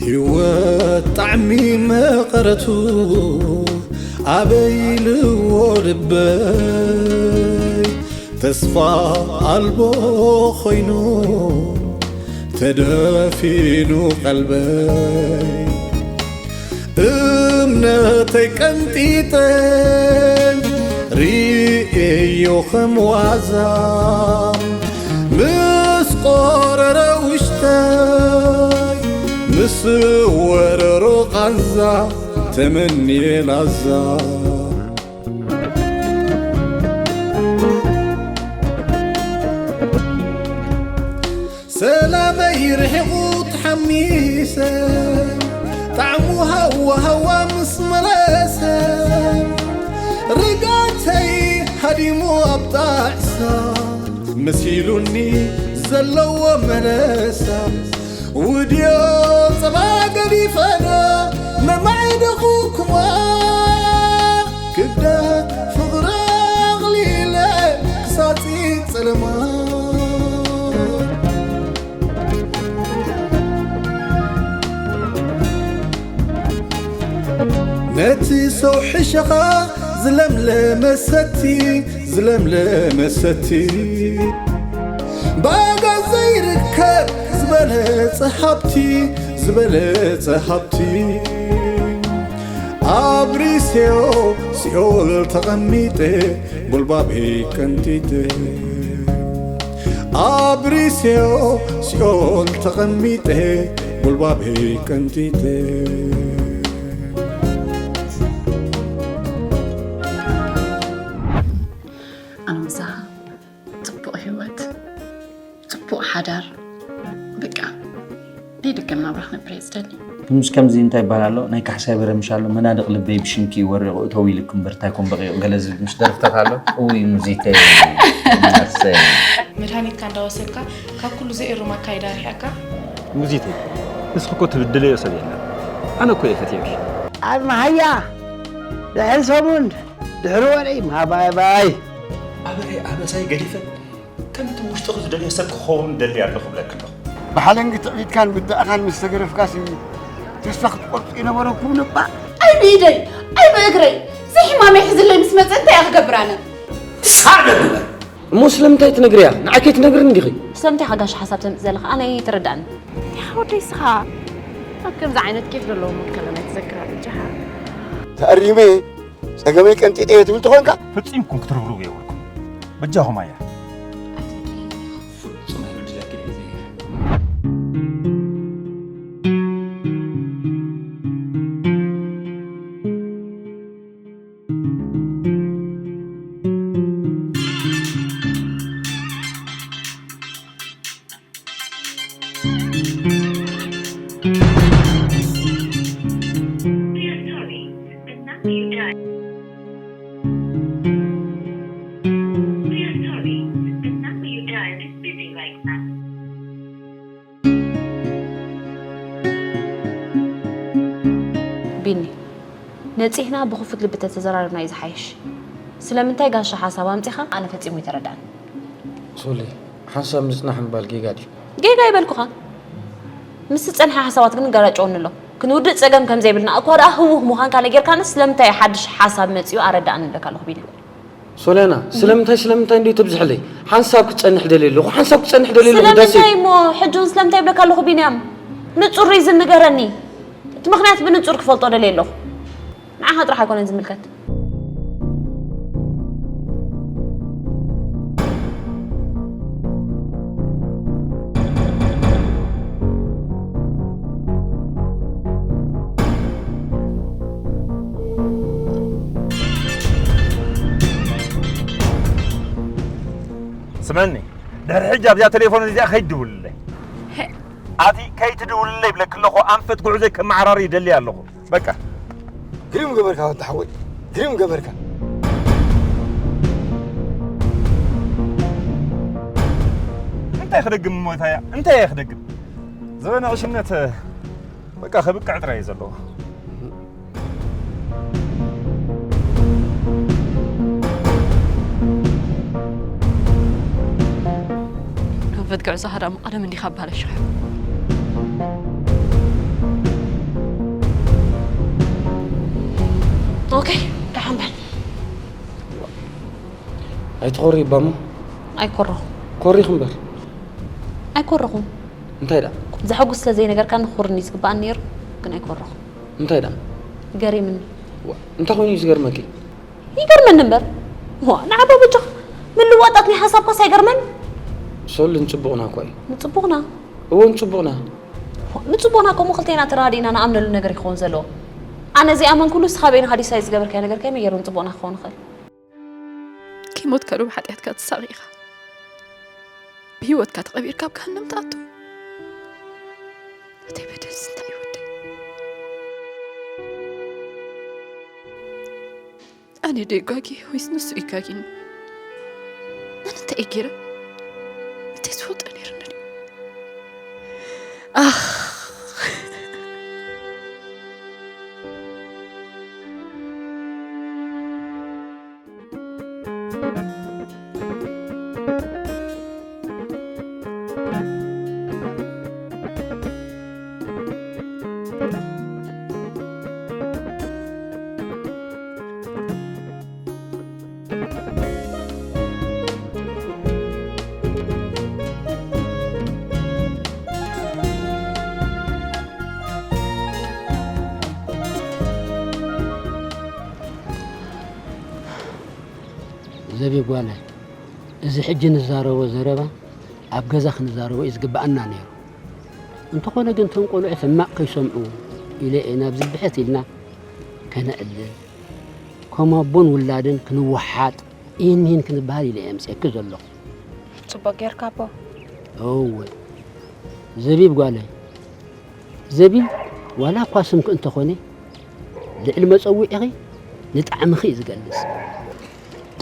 ህይወት ጣዕሚ መቐረቱ ኣበይ ኢልዎ ልበይ፣ ተስፋ ኣልቦ ኮይኑ ተደፊኑ ቀልበይ። እምነተይ ቀንጢጠ ርእየዮ ከም ዋዛ፣ ምስ ቆረረ ውሽጠይ፣ ምስ ወረሮ ቃንዛ ተመንየ ላዛ። ሰላመይ ርሒቑ ተሓሚሰ፣ ጣዕሙ ሃዋ ሃዋ ምስ መለሰ፣ ርግኣተይ ሃዲሙ ኣብ ጣዕሳ፣ መሲሉኒ ዘለዎ መለሳ። ውድዮ ጸባ ገዲፈና መማዕደኹኩማ፣ ክብደት ፍቕሪ ኣቕሊለ ክሳጺ ጸለማ። ነቲ ሰው ሕሸኻ ዝለምለመ ሰቲ፣ ዝለምለመ ሰቲ፣ ብኣጋ ዘይርከብ ዝበለጸ ሃብቲ፣ ዝበለጸ ሃብቲ። ኣብ ሪሴዮ ሲኦል ተቐሚጠ፣ ጎልባበይ ቀንጢጠ። ኣብ ሪሴዮ ሲኦል ተቐሚጠ፣ ጎልባበይ ቀንጢጠ። ኣነ ምሳኻ ጽቡቕ ህይወት፣ ጽቡቕ ሓዳር፣ በቃ ናይ ደገም ናብራ ክነብር እየ ዝደሊ። ምስ ከምዚ እንታይ ይበሃል ኣሎ? ናይ ካሕሳይ በረ ምሽ ኣሎ፣ መናድቕ ልበይ ብሽምኪ እዩ ወሪቑ፣ እተው ኢልኪ እምበር እንታይ ኮን በቒቑ፣ ገለ ዝብል ምስ ደርፍታት ኣሎ። እውይ ሙዚቀይ፣ ነፍሰይ። መድሃኒትካ እንዳወሰድካ ካብ ኩሉ ዘየሩም ኣካይዳ ርሒቕካ። ሙዚተይ፣ ንስኺ እኮ ትብድለዮ ሰብ የለን። ኣነ እኮ እየ ፈትየኪ። ኣብ መሃያ ድሕሪ ሰሙን፣ ድሕሪ ወርሒ፣ ማባይባይ። ኣበይ ኣበሳይ ገዲፈ፣ ከምቲ ውሽጥኺ ዝደልዮ ሰብ ክኸውን ደሊ ኣለኹ እብለኪ ኣለኹ። ብሓለንጊ ትዕቢትካን ብድዕኻን ምስ ተገረፍካሲ፣ ተስፋ ክትቆርጹ ይነበረኩም እባ። ኣይ ብኢደይ፣ ኣይ ብእግረይ፣ እዚ ሕማመይ ሒዝለይ ምስ መጸ እንታይ እየ ክገብር ኣነ? ሳዕቤን ግበር። እሞ ስለምንታይ ትነግርያ? ንዓይ ከይትነግርኒ ዲኺ? ስለምንታይ ኢኻ ጋሻ ሓሳብ ተምጽእ ዘለኻ? ኣነ ኣይተረድኣኒ። ያ ወደይ ስኻ ኣብ ከምዚ ዓይነት ኬፍ ዘለዎ ሙድ ከለና ኣይትዘክራ በጃኻ። ተኣሪመ ጸገመይ ቀንጢጠዮ ትብል ተኾንካ? ፈጺምኩም ክትርብርቡ የብልኩም። በጃኹም ኣያ። ፍጹም ኣይበድለክን እየ ዘይብል። We are sorry, the number you dialed. We are sorry, the number you dialed is busy right now. ቢኒ፣ ነጺህና ብኽፉት ልቢ ተተዘራረብና እዩ ዝሓይሽ። ስለምንታይ ጋሻ ሓሳብ ኣምጺኻ? ኣነ ፈጺሙ ኣይተረድኣን። ሶሊ፣ ሓንሳብ ምጽናሕ ምባል ጌጋ ድዩ? ጌጋ ኣይበልኩኻን። ምስ ዝጸንሐ ሓሳባት ግን እጋራጨወኒ ኣሎ። ክንውድእ ጸገም ከም ዘይብልና እኳ ደኣ ህዉኽ ምዃንካ ነጊርካንስ ስለምንታይ ሓድሽ ሓሳብ መጺኡ ኣረድኣኒ እብለካ ኣለኹ ቢኒ። ሶልያና፣ ስለምንታይ ስለምንታይ እንድዩ ተብዝሕለይ? ሓንሳብ ክጸንሕ ደልየ ኣለኹ፣ ሓንሳብ ክጸንሕ ደልየ ኣለኹ፣ ዳሴ። ስለምንታይ እሞ ሕጂ እውን ስለምንታይ እብለካ ኣለኹ ቢንያም? ንጹር ሪዝን ንገረኒ። እቲ ምኽንያት ብንጹር ክፈልጦ ደልየ ኣለኹ። ንዓኻ ጥራሕ ኣይኮነን ዝምልከት። ስመኒ፣ ድሕሪ ሕጂ ኣብዚኣ ቴሌፎን እዚኣ ከይትድውልለይ። ኣቲ ከይትድውልለይ ይብለኪ ኣለኹ፣ ኣንፈት ጉዕዞይ ከመዓራሪ ይደሊ ኣለኹ። በቃ። ግርም ገበርካ ወዲ ሓወይ፣ ግርም ገበርካ። እንታይ ክደግም እሞ እታያ? እንታይ እየ ክደግም? ዘበነ ዕሽነት በቃ ከብቅዕ ጥራይ እዩ ዘለዎ። ኣንፈት ጉዕዞኻ ደኣ ቀደም እንዲኻ ኣባላሽኻ። ኦኬ፣ ደሓን በል። ኣይትኾሪ ባሞ ኣይኮረኹ ኮሪኽ እምበር ኣይኮረኹም። እንታይ ደኣ ዘሐጉስ ስለ ዘይነገርካ ንኽውርኒ ዝግባኣኒ ነይሩ፣ ግን ኣይኮረኹ። እንታይ ደኣ ገሪምኒ። ዋ፣ እንታይ ኮይኑ እዩ ዝገርመኪ? ይገርመኒ እምበር ዋ ንዓባ በጃኻ ምልዋጣት ናይ ሓሳብካስ ኣይገርመን። ሶል ንጽቡቕና እኮ እዩ። ንጽቡቕና እወ ንጽቡቕና። ንጽቡቕና ከምኡ ክልቴና ተራዲእና ንኣምነሉ ነገር ይኸውን ዘለዎ። ኣነ ዘይኣመንኩሉ ንስኻ በይንኻ ዲሳይድ ዝገበርካዮ ነገር ከመይ ገይሩ ንጽቡቕና ክኸውን ይኽእል? ከይሞትካ ዶ ብሓጢኣትካ ትሳቕ ኢኻ? ብህይወትካ ተቐቢርካ ኣብ ገሃነም ትኣቱ? እተይ በደልስ እንታይ እዩ ወደይ? ኣነ ዶ ይጋጊ ወይስ ንሱ ይጋጊ? ኣነ እንታይ ገይረ? እንታይ ዝፈልጦ ነይሩ ነዲ? ኣኽ ዘቢብ ጓለይ፣ እዚ ሕጂ ንዛረቦ ዘረባ ኣብ ገዛ ክንዛረቦ እዩ ዝግብኣና ነይሩ። እንተኾነ ግን እቶም ቆልዑ ሕማቕ ከይሰምዑ ኢለ እየ ናብዚ ብሕት ኢልና ከነዕልል፣ ከም ኣቦን ውላድን ክንወሓጥ ኢሂን ምሂን ክንበሃል ኢለ እየ ኣምፅኤኪ ዘለኹ። ጽቡቕ ጌርካ ኣቦ። እወ ዘቢብ ጓለይ፣ ዘቢብ ዋላ እኳ ስምኪ እንተኾነ ልዕሊ መጸውዒኺ ንጣዕምኺ እዩ ዝገልጽ።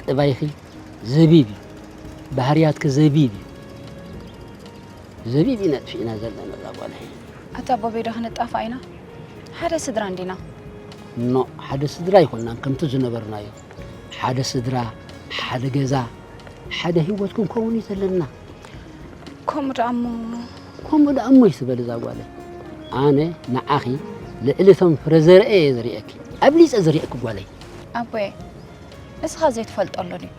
ጠባይኺ ዘቢብ እዩ፣ ባህርያትኪ ዘቢብ እዩ። ዘቢብ ኢና ኣጥፊእና ዘለና እዛ ጓለይ። ኣታ ኣቦ ቤዶ ክንጣፋ ኢና ሓደ ስድራ እንዲና። ኖ ሓደ ስድራ ኣይኮናን ከምቲ ዝነበርናዮ ሓደ ስድራ ሓደ ገዛ ሓደ ህይወት ክንከውን እዩ ዘለና። ከምኡ ደኣ እሞ ከምኡ ደኣ እሞ ይትበል እዛ ጓለይ። ኣነ ንዓኺ ልዕሊ እቶም ፍረ ዘርአ እየ ዝርእየኪ፣ ኣብሊፀ ዝርእየኪ ጓለይ። ኣቦየ ንስኻ ዘይትፈልጦ ኣሎ ድዩ?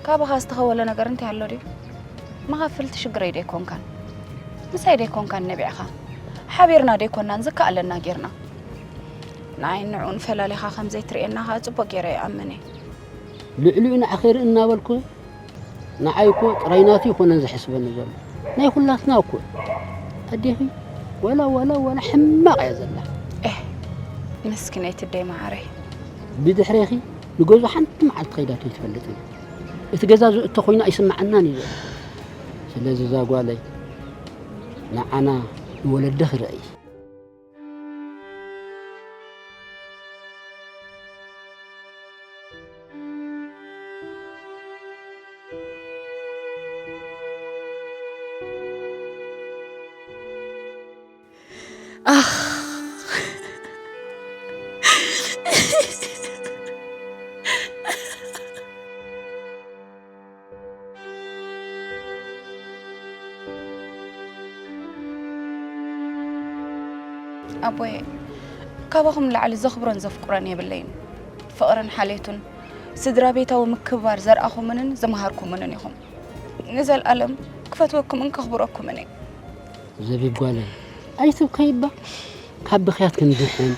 ካባኻ ዝተኸወለ ነገር እንታይ ኣሎ ድዩ? መኻፍልቲ ሽግረይ ደይኮንካን ምሳይ ደይኮንካን ነቢዕኻ ሓቢርና ደይኮናን ዝከኣለና ጌርና ንዓይን ንዕኡን ፈላሊኻ ከም ዘይትርእየና ኸኣ ጽቡቕ ገይረ ይኣምን እየ። ልዕሊኡ ንዓኺ ርኢ እናበልኩ ንዓይ እኮ ጥራይ ናቱ ኣይኮነን ዘሕስበኒ ዘሎ ናይ ኩላትና እኮ ኣዴኺ ዋላ ዋላ ዋላ ሕማቕ እያ ዘላ። ኤህ ምስኪነይቲ ኣደይ መዓረይ። ብድሕሬኺ ንገዝኡ ሓንቲ መዓልቲ ከይዳቶ ኣይትፈልጥን እያ። እቲ ገዛ ዝእቶ ኮይኑ ኣይስምዓናን እዩ ዘሎ። ስለዚ እዛ ጓለይ ንዓና ንወለድኺ ርኣዪ። ኣኽ ኣቦየ ካባኹም ንላዕሊ ዘኽብሮን ዘፍቅሮን የብለይን። ፍቕርን ሓልየቱን ስድራ ቤታዊ ምክብባር ዘርኣኹምንን ዝመሃርኩምንን ኢኹም። ንዘልኣለም ክፈትወኩምን ከኽብረኩምን እየ። ዘቢብ ጓለይ ኣይትብከይ እባ ካብ ብኽያት ክንድሕን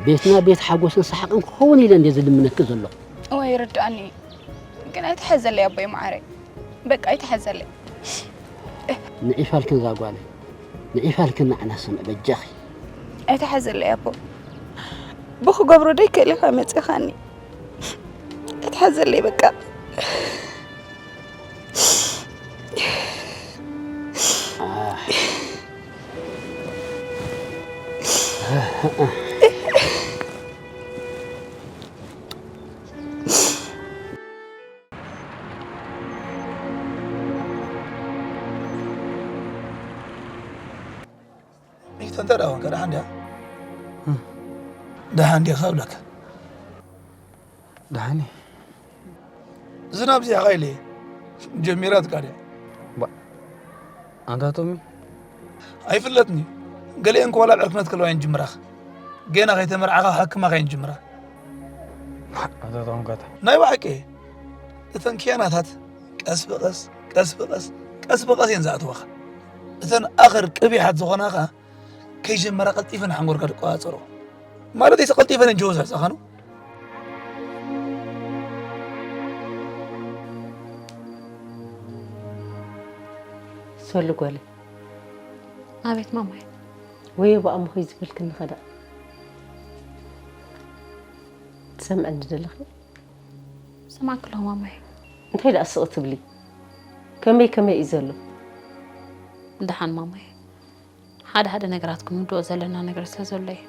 ቤትና ቤት ሓጎስን ሰሓቕን ክኸውን ኢለ እንድየ ዝልምነኪ ዘለኹ። እወ ይርድኣኒ እዩ። ግን ኣይትሐዘለይ ኣቦይ መዓረይ በቃ ኣይትሐዘለይ። ንዒፋልክን እዛ ጓለይ ንዒፋልክን ንዓና ስምዒ በጃኺ። ኣይትሐዘለይ ኣቦ ብኽገብሮ ደይክእል ኢኻ መፂኻኒ። ኣይትሐዘለይ በቃ። ሚኪቶ እንታይ ደኣ ኮንካ ደሓን ድያ? ደሓን ዲኻ እብለካ። ደሓን እየ። ዝናብ እዚኣ ኸ ኢለ ጀሚራትካ ድያ? ኣንታ ቶሚ ኣይፍለጥን እዩ። ገሊአን ከ ዋላ ኣብ ዕርክነት ከለዋ እየን ጅምራኻ። ጌና ከይተመርዓኻ ክሕክማኻ እየን ጅምራ። ኣታ ተኾንካታ። ናይ ብሓቂ እተን ኪያናታት ቀስ ብቐስ፣ ቀስ ብቐስ፣ ቀስ ብቐስ እየን ዝኣትዋኻ። እተን ኣኽር ቅቢሓት ዝኾናኻ ከይጀመራ ቀልጢፈን ሓንጎልካ ዝቆጻጸሮ። ማለተይስ ቀልጢፈን እንጆ ዝሕዛኻ ነው። ሶሊ ጓለይ። ኣቤት ማማይ። ወዮ ብኣምኹይ ዝበልክኒ ኸዳ። ትሰምዕኒ ዘለኺ? ሰማዕኪ ኣለኹ ማማይ። እንታይ ደኣ ስቕ ትብሊ? ከመይ ከመይ እዩ ዘሎ? ደሓን ማማይ። ሓደ ሓደ ነገራት ክንውድኦ ዘለና ነገር ስለ ዘሎ እዩ።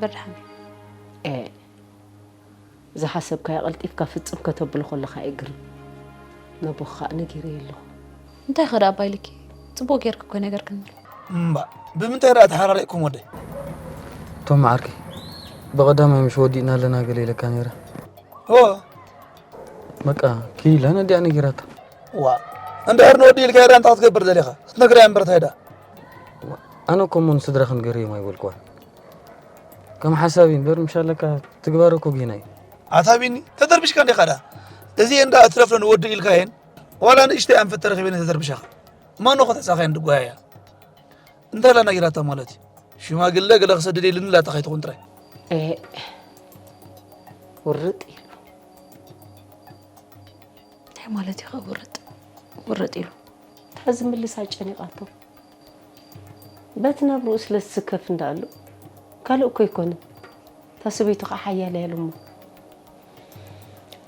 በርድሓን እዩ። ኤ፣ ዝሓሰብካዮ ቀልጢፍካ ፍጽም ከተብሎ ከለኻ እዩ ግርም። ነቦኻ ነጊረዮ ኣለኹ። እንታይ ኸ ደኣ ኣባይ ልኪ? ጽቡቕ ጌርኪ እኮ ነገር ክንብል። እምባ፣ ብምንታይ ደኣ ተሓራሪቕኩም ወደይ? ቶም ዓርኪ፣ ብቐዳማይ ምሽ ወዲእና ኣለና ገለ ኢለካ ነይረ። ኦ። በቃ፣ ኪድ ኢላ ነዲኣ ነጊራታ። ዋ፣ እንድሕር ንወዲ ኢልካዮ ደኣ እንታይ ክትገብር ደሊኻ? ክትነግራ እምበር እንታይ ደኣ? ኣነ እኮ እሞ ንስድራ ክንገርዮም ኣይበልኩዋን። ከም ሓሳብ እዩ እምበር፣ ምሽ ኣለካ ትግባረ እኮ ጌና እዩ። ኣታ ቢኒ፣ ተደርቢሽካ እንዲኻ ደኣ? እዚኤን ደኣ እትረፍረን ወዲ ኢልካየን፣ ዋላ ንእሽተይ ኣንፈት ተረኺበን ተደርብሻኻ። ማኖ ከተሳኻየን ድጓያያ። እንታይ ኢላ ነጊራታ ማለት እዩ? ሽማግለ ገለ ክሰድድ ኢልኒ ኢላታ ከይትኹን ጥራይ። ኤ፣ ውርጥ ኢሉ። እንታይ ማለት እዩ ኸ ውርጥ? ውርጥ ኢሉ። እታ ዝምልሳ ጨኒቓቶ። በቲ ናብርኡ ስለ ዝስከፍ እንዳኣሉ። ካልእ እኮ ኣይኮነን። እታ ሰበይቱ ኸዓ ሓያል እያ ኢሉ እሞ።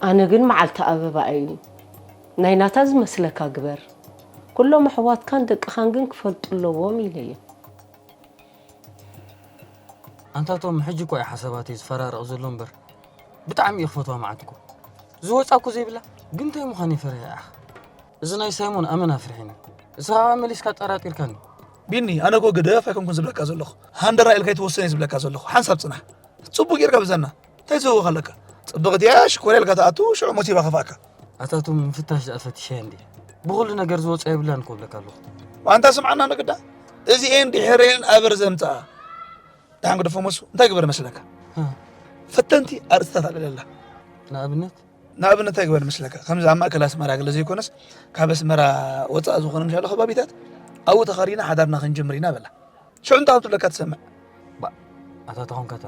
ኣነ ግን መዓልቲ ኣበባ እዩ። ናይ ናታ ዝመስለካ ግበር። ኩሎም ኣሕዋትካን ደቅኻን ግን ክፈልጡ ኣለዎም ኢለዮ። ኣንታ ቶም፣ ሕጂ እኮ እዩ ሓሳባተይ ዝፈራረቕ ዘሎ እምበር፣ ብጣዕሚ እየ ክፈትዋ መዓት እኮ። ዝወጻ እኮ ዘይብላ፣ ግን እንታይ ምዃን እየ ፈሪሐ ኣሕ። እዚ ናይ ሳይሞን ኣመና ኣፍሪሕኒ። ንስኻ ኸኣ መሊስካ ኣጠራጢርካኒ። ቢኒ፣ ኣነ እኮ ግደፍ ኣይኮንኩን ዝብለካ ዘለኹ። ሃንደራ ኢልካ ኣይትወስን እየ ዝብለካ ዘለኹ። ሓንሳብ ጽናሕ። ጽቡቕ ጌርካ ብዘና። እንታይ ዝህወኻ ኣለካ? ጽብቕቲ እያ፣ ሽኮር ኢልካ ትኣቱ፣ ሽዑ ሞቲቫ ከፍኣካ። ኣታ ቶም፣ ምፍታሽ ደኣ ፈቲሸ እንድየ። ብኹሉ ነገር ዝወጻ የብላን እኮ እብለካ ኣለኹ። ኣንታ ስምዓና ንግዳ። እዚኤን ድሕረን ኣበር ዘምጽኣ። ደሓን ግደፎ መሱ፣ እንታይ ግበር መስለካ? እ። ፈተንቲ ኣርእስታት ኣለለላ። ንኣብነት? ንኣብነት እንታይ ግበር መስለካ? ከምዚ ኣብ ማእከል ኣስመራ ገለ ዘይኮነስ፣ ካብ ኣስመራ ወጻኢ ዝኾነ ምሻሎ ከባቢታት፣ ኣብኡ ተኻሪና ሓዳርና ክንጅምር ኢና በላ። ሽዑ እንታይ ከም ትብለካ ትሰምዕ? ባ፣ ኣታ ተኾንካታ።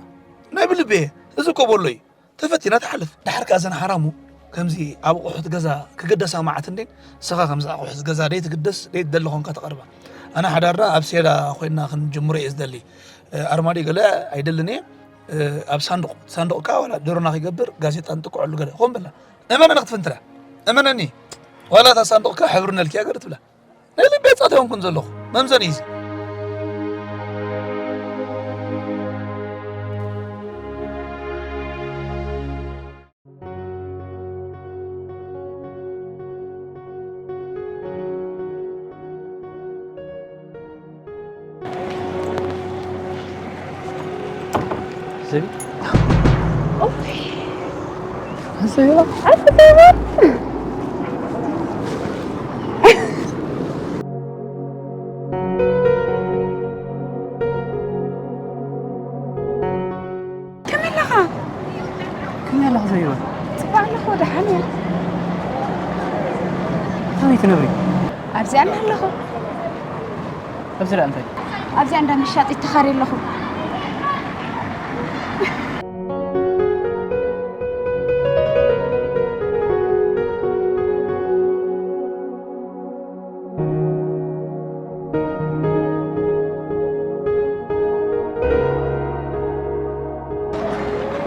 ናይ ብልቤ፣ እዚ እኮ በሎ እዩ። ተፈቲና ትሓልፍ። ድሓር ከኣ እዘን ሓራሙ ከምዚ ኣብ ኣቑሑት ገዛ ክግደሳ መዓት እንዴን፣ ንስኻ ከምዚ ኣቑሑት ገዛ ደይትግደስ፣ ደይትደሊ ኾንካ ትቐርባ። ኣነ ሓዳርና ኣብ ሴዳ ኮይንና ክንጅምሮ እየ ዝደሊ። እ፣ ኣርማድዮ ገለ ኣይደልን እየ። እ፣ ኣብ ሳንዱቕ፣ ሳንዱቕ ከኣ ዋላ ደሮና ክገብር፣ ጋዜጣ ንጥቅዐሉ ገለ። ኾን በላ። እመነኒ ክትፍንትላ። እመነኒ። ዋላ እታ ሳንዱቕ ከኣ ሕብሪ ነልክያ ገለ ትብላ። ናይ ልቢ ኣጻት ኣይኮንኩን ዘለኹ። መምዘኒ እዩ እዚ። ዘቢ? ከመይ ኣለኻ? ከመይ ኣለኻ ዘቢባ? ጽቡቕ ኣለኹ፣ ደሓን እየ። ከመይ ትነብሪ? ኣብዚኣ እንዳ ኣለኹ። ኣብዚ ደኣ እንታይ? ኣብዚኣ እንዳ መሻጢት ተኻርየ ኣለኹ።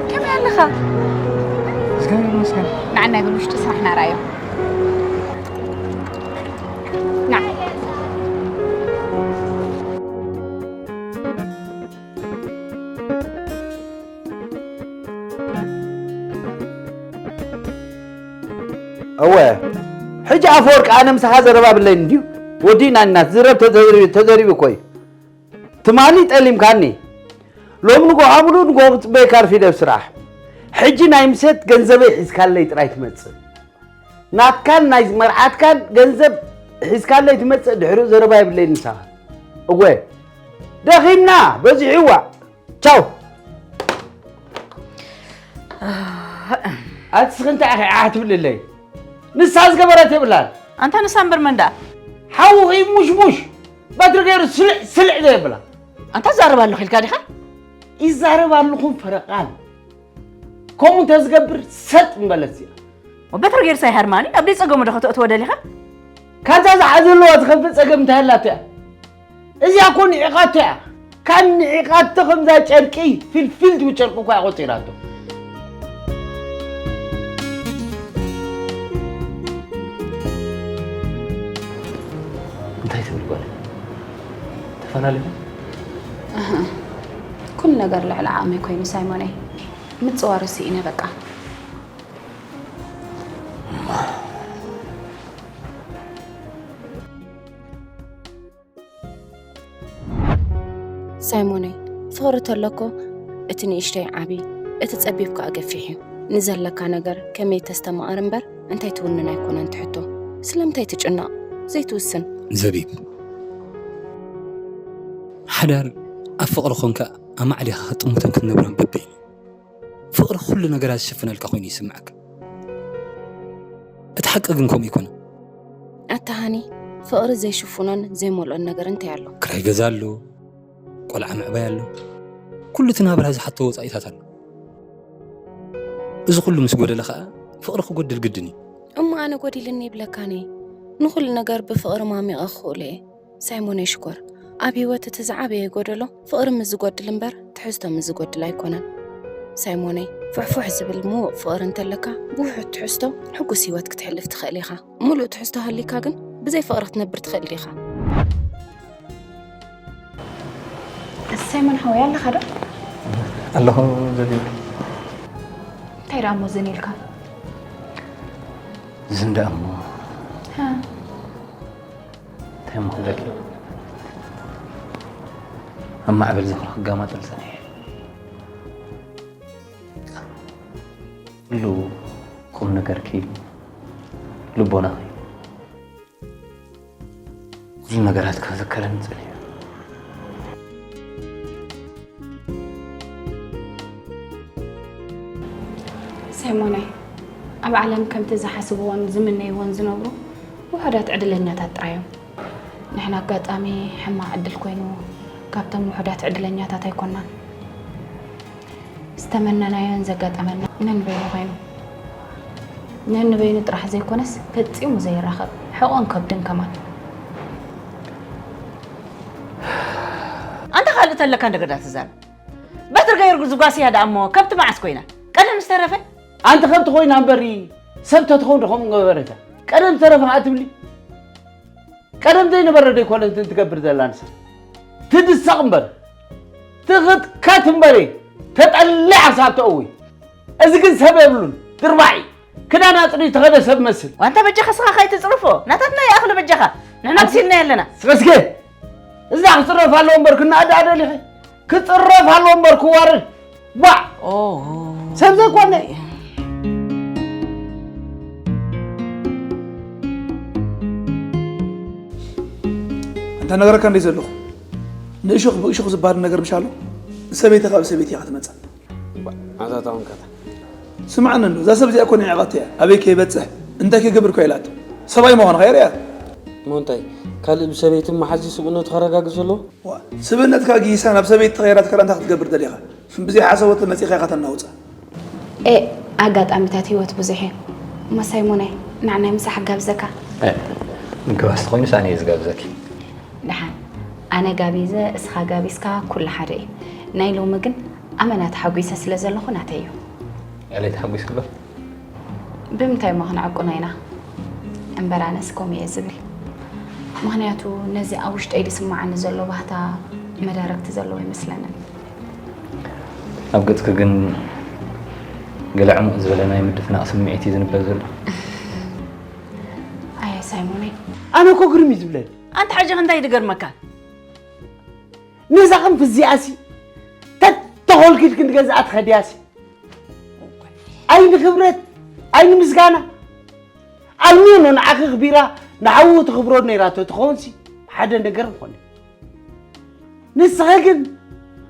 ከመይ ኣለኻ? እግዚኣብሔር ይመስገን። ንዓና ይበል ውሽጢ ስራሕና ርኣዮ። ና። እወ፣ ሕጂ ኣፈወርቂ ኣነ ምሳኻ ዘረባ ብለይን እንድዩ። ወዲእና ኢና፣ ዝረብ ተዘሪቡ፣ ተዘሪቡ እኮ እዩ። ትማሊ ጠሊምካኒ። ሎም ንጎ ሓሙሉ ንጎ ክጽበየካ ኣርፊደ ኣብ ስራሕ። ሕጂ ናይ ምሸት ገንዘበይ ሒዝካለይ ጥራይ ትመጽእ። ናትካን ናይ መርዓትካን ገንዘብ ሒዝካለይ ትመጽእ፣ ድሕሪኡ ዘረባ የብለይን ምሳኻ። እወ፣ ደኺምና፣ በዚሑ እዋእ። ቻው። ኣህ፣ ኣቲ ስኺ እንታይ ኢኺ ዓሕ ትብልለይ? ንሳ ዝገበረት የብላን። ኣንታ ንሳ እምበር መን ደኣ? ሓውኺ ሙሽሙሽ በትሪ ገይሩ ስልዕ ስልዕ ዘየብላ። ኣንታ ትዛረብ ኣለኹ ኢልካ ዲኻ? ይዛረብ ኣለኹ ፈረቓን። ከምኡ እንተዝገብር ሰጥ ምበለት እዚኣ። ወበትሪ ገይርሳ ይሃርማኒ፣ ኣብ ደይ ጸገሙ ዶ ከተእትዎ ደሊኻ? ካብዛ ዝሓዘለዋ ዝኸፍእ ጸገም እንታይ ኣላቶ እያ? እዚኣ እኮ ንዒቓቶ እያ። ካብ ንዒቓቶ ከምዛ ጨርቂ ፊልፊል ትብል ጨርቂ እኳ እያ ቆጺራቶ። እንታይ ትብል ጓል? ተፈላለኹም? ኣህ፣ ኩሉ ነገር ልዕሊ ዓቕመይ ኮይኑ ሳይሞነይ። ምጽዋሩ ስኢነ በቃ። ሳይሞነይ፣ ፍቕሪ ተሎኮ እቲ ንእሽተይ ዓቢ፣ እቲ ጸቢብ ከኣ ገፊሕ እዩ። ንዘለካ ነገር ከመይ ተስተማቕር እምበር እንታይ ትውንን ኣይኮነን ትሕቶ። ስለምንታይ ትጭነቕ? ዘይትውስን? ዘቢብ፣ ሓዳር ኣብ ፍቕሪ ኾንካ ኣማዕዲኻ ክትጥምቶን ክትነብሮን በበይኑ። ፍቕሪ ኩሉ ነገራት ዝሽፍነልካ ኮይኑ ይስምዓካ። እቲ ሓቂ ግን ከምኡ ኣይኮነን። ኣታ ሃኒ፣ ፍቕሪ ዘይሽፍኖን ዘይመልኦን ነገር እንታይ ኣሎ? ክራይ ገዛ ኣሎ፣ ቆልዓ ምዕባይ ኣሎ፣ ኩሉ እቲ ናብራ ዝሓቶ ወጻኢታት ኣሎ። እዚ ኩሉ ምስ ጎደለ ኸኣ ፍቕሪ ክጎድል ግድን እዩ። እሞ ኣነ ጎዲልኒ ይብለካኒ? ንኹሉ ነገር ብፍቕሪ ማሚቐ ክኽእሎ እየ። ሳይሞነይ ሽኮር፣ ኣብ ህይወት እቲ ዝዓበየ ጎደሎ ፍቕሪ ምስ ዝጎድል እምበር ትሕዝቶ ምስ ዝጎድል ኣይኮነን። ሳይሞነይ፣ ፍሕፉሕ ዝብል ምዉቕ ፍቕሪ እንተለካ ብውሑድ ትሕዝቶ ሕጉስ ህይወት ክትሕልፍ ትኽእል ኢኻ። ምሉእ ትሕዝቶ ሃልዩካ ግን ብዘይ ፍቕሪ ክትነብር ትኽእል ዲኻ? ሳይሞን ሓወይ ኣለኻ ዶ? ኣለኹ ዘቢብ። እንታይ ደኣ እሞ ዝን ኢልካ? ዝን ደኣ እሞ። ሃ? እንታይ እሞ ክብለኪ? ኣብ ማዕበል ዝኽሪ ክጋማጠል ጸኒሐ። ኩሉ ቁም ነገርኪ፣ ልቦናኺ፣ ኩሉ ነገራት ክዝከረኒ ጸኒሐ። ሳይሞነይ፣ ኣብ ዓለም ከምቲ ዝሓስብዎን ዝምነይዎን ዝነብሩ ውሑዳት ዕድለኛታት ጥራይ እዮም። ንሕና ኣጋጣሚ ሕማቕ ዕድል ኮይኑ ካብቶም ውሑዳት ዕድለኛታት ኣይኮናን። ዝተመነናዮን ዘጋጠመና ነንበይኑ ኮይኑ፣ ነንበይኑ ጥራሕ ዘይኮነስ ፈጺሙ ዘይራኸብ ሕቖን ከብድን ከማን። ኣንታ ካልእ ተለካ እንደገዳ ትዛረብ። በትሪ ገይሩ ዝጓስያ ደኣ እሞ ከብቲ መዓስ ኮይና? ቀደም ዝተረፈ? ኣንቲ ከብቲ ኮይና እምበሪ ሰብ ተትኸውን ዶ ከምኡ ገበረታ? ቀደም ዝተረፈ ከኣ ትብሊ? ቀደም ዘይነበረ ዶ ኣይኮነትን ትገብር ዘላ ንሳ? ትድሰቕ እምበር፣ ትኽትከት እምበሪ፣ ተጠሊዓ ክሳብ ተእዊ። እዚ ግን ሰብ የብሉን፣ ድርባይ። ክዳን ኣጽርዩ ተኸደ ሰብ መስል። ዋንታ በጃኻ ስኻ ካይትጽርፎ፣ ናታትና ይኣኽሎ በጃኻ። ንሕና ክሲልና የለና። ስኸስከ፣ እዛ ክጽረፍ ኣለዎ እምበር ክናኣዳ ደሊኺ? ክጽረፍ ኣለዎ እምበር ክዋረድ። ዋዕ! ኦ። ሰብ ዘይኮነ። እንተ ነገረካ እንደ ዘለኹ፣ ንእሾኽ ብእሾኽ ዝበሃል ነገር ምሽ ኣሎ? ሰበይቲ ካብ ሰበይቲ እያ ክትመጽእ። ኣታ ታውን ከታ። ስምዓኒ እንዶ፣ እዛ ሰብ እዚኣ እኮ ንዒቓቶ እያ። ኣበይ ከይበጽሕ፣ እንታይ ክገብር እኮ ኢላቶ። ሰብኣይ ምዃንኻ የርእያ። እሞ እንታይ፣ ካልእ ብሰበይቲ መሓዚ ስብእነቱ ከረጋግጽ ዘለዎ? ዋ፣ ስብእነትካ ጊሳ ናብ ሰበይቲ ተቐይራ ትከላ እንታይ ክትገብር ደሊኻ? ብዘይ ሓሰቦት መጺኻ ኢኻ ተናውጻ። ኤ፣ ኣጋጣሚታት ህይወት ብዙሕ እዩ። እሞ ሳይሞነይ፣ ንዓናይ ምሳሕ ጋብዘካ። እ፣ ምንክባስ ተኾይኑስ ኣነ እየ ዝጋብዘኪ። ደሓን፣ ኣነ ጋቢዘ፣ እስኻ ጋቢዝካ፣ ኩሉ ሓደ እዩ። ናይ ሎሚ ግን ኣመና ተሓጒሰ ስለ ዘለኹ ናተይ እዩ። ያለይ ተሓጒስኪ ዶ? ብምንታይ እሞ ክንዕቁኖ ኢና? እምበር ኣነስ ከምኡ እየ ዝብል። ምኽንያቱ ነዚ ኣብ ውሽጠይ ዝስምዓኒ ዘሎ ባህታ መዳርግቲ ዘለዎ ኣይመስለንን። ኣብ ገጽኪ ግን ገለ ዕሙቕ ዝበለ ናይ ምድፍናቕ ስምዒት እዩ ዝንበብ ዘሎ። ኣየ ሳይሞነይ። ኣነ እኮ ግርም እዩ ዝብለኒ። ኣንታ ሕጂ እንታይ ድገርመካ? ነዛ ክንፊ እዚኣሲ ተተኾልኪ ኢልኪ ንገዝኣ ትኸድያሲ። ኣይኒ ክብረት፣ ኣይኒ ምስጋና። ኣልሚኖ ንዓኺ ክቢራ፣ ንሓዉ ትኽብሮ ነይራቶ ትኸውንሲ ሓደ ነገር ምኾነ። ንስኺ ግን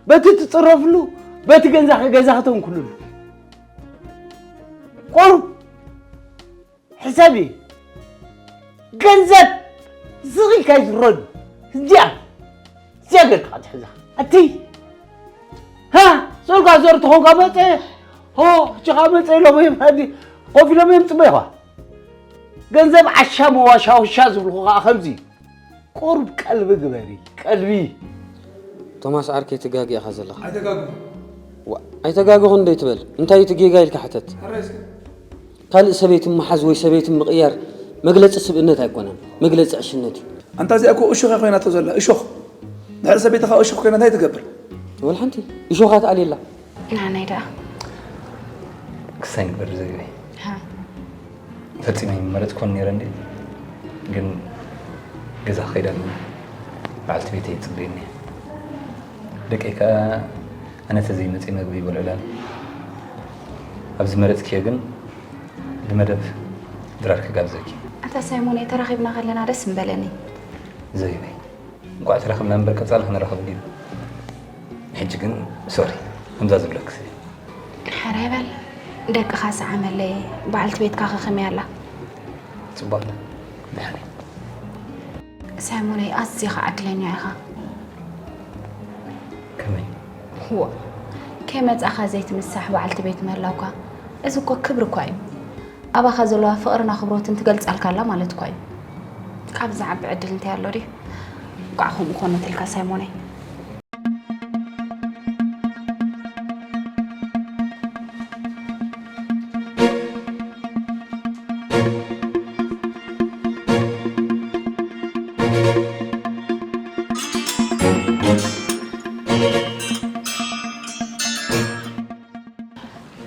በቲ ትጽረፍሉ፣ በቲ ገንዛኺ ገዛ ክተንኩልሉ። ቁሩብ ሕሰቢ። ገንዘብ ዝኺ ከይትረዱ። እዚኣ፣ እዚኣ ጌርካ ክትሕዛ። ኣቲ፣ ሃ፣ ጾልካ ዘር ተኾንካ መጸ፣ ሆ፣ ችኻ መጸ ኢሎም እዮም፣ ሃዲ፣ ኮፍ ኢሎም እዮም ጽበይኻ። ገንዘብ ዓሻ መዋሻውሻ ዝብልኹ ኸኣ ከምዚ። ቁሩብ ቀልቢ ግበሪ፣ ቀልቢ። ቶማስ ዓርከይ፣ ትጋገ ኢኻ ዘለኻ። ኣይተጋግኹ። ዋ፣ ኣይተጋገኹን ዶ ይትበል? እንታይ እዩ እቲ ጌጋ ኢልካ ሕተት። ሕራይ እስከ። ካልእ ሰበይቲ ምሓዝ ወይ ሰበይቲ ምቕያር መግለጺ ስብእነት ኣይኮነን፣ መግለጺ ዕሽነት እዩ። ኣንታ እዚኣ እኮ እሾኽ እያ ኮይናቶ ዘላ፣ እሾኽ። ድሕሪ ሰበይትኻ እሾኽ ኮይና እንታይ ትገብር? ወላ ሓንቲ እሾኻ ትኣልየላ። ንዓናይ ደኣ። ክሳይ ንግበር ዘግበይ። ሃ። ፈጺመ ኣይመረጽኩን ነይረ እንዴ? ግን ገዛ ክኸይድ ኣለኒ። በዓልቲ ቤተይ ትጽበየኒ እያ። ደቀይ ከኣ ኣነ ተዘይመጺኤ መግቢ ይበልዑላን። ኣብ ዝመረጽክዮ ግን ብመደብ ድራር ክጋብዘኪ። ኣታ ሳይሞነይ፣ ተራኺብና ከለና ደስ ምበለኒ። ዘይበይ፣ እንቋዕ ተራኸብና እምበር ቀጻሊ ክንራኸብ ድዩ? ሕጂ ግን ሶሪ፣ ከምዛ ዝብለኪ ስለ። ሕራይ በል፣ ደቅኻ ሰዓመለይ፣ በዓልቲ ቤትካ ከ ከመይ ኣላ? ጽቡቕ ኣላ፣ ደሓን እያ። ሳይሞነይ፣ ኣዝኻ ዕድለኛ ኢኻ። ከመይ? እዋ፣ ከይመጻኻ ዘይትምሳሕ በዓልቲ ቤት ምህላውካ፣ እዚ እኮ ክብሪ እኳ እዩ። ኣባኻ ዘለዋ ፍቕርን ኣኽብሮትን ትገልጻልካ ኣላ ማለት እኳ እዩ። ካብ ዝዓቢ ዕድል እንታይ ኣሎ ድዩ? እንቋዕ ከምኡ ኮነትልካ ሳይሞነይ።